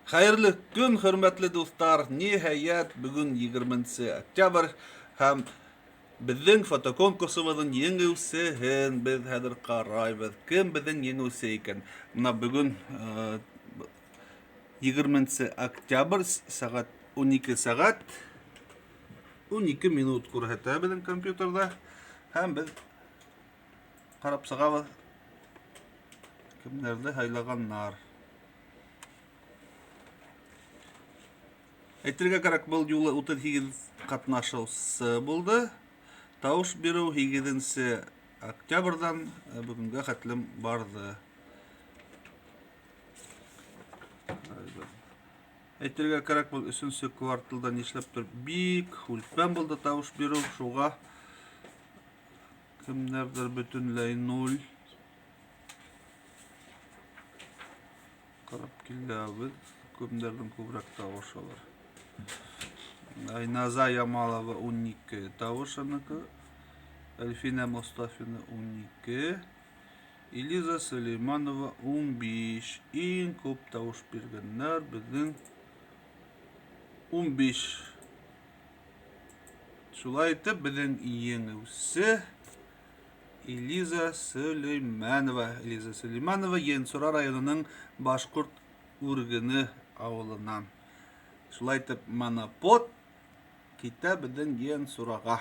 Хәерле көн, хөрмәтле дуҫтар! Ниһайәт, бөгөн 20 октябрь һәм беҙҙең фотоконкурсыбыҙҙың еңеүсеһен беҙ хәҙер ҡарайбыҙ. Кем беҙҙең еңеүсе икән? Мына бөгөн 20 октябрь сәғәт 12 сәғәт 12 минут күрһәтә беҙҙең компьютерҙа һәм беҙ ҡарап сығабыҙ кемдәрҙе һайлағаннар. Әйтергә кәрәк, был юлы 38 ҡатнашыусы булды. Тауыш биреү 8 октябрьдан э, бөгөнгә хәтлем барҙы. Әйтергә кәрәк, был өсөнсө кварталда нишләптер бик үлпән булды тавыш биреү, шуға кемнәрдер бөтенләй нуль. Карап киләбез. Кемнәрнең күбрәк тавышы бар. Айназа Ямалова 12 тавыш аныкы. Әлфинә Мостафина 12. Элиза Сөлейманова 15. Иң күп тавыш биргәннәр безнең 15. Шулай итеп, безнең еңүче Элиза Сөләймәнова. Элиза Сөләймәнова Янсура районының Башкорт Үргене авылыннан. Шулай итеп, монопод китә безнең Янсурага.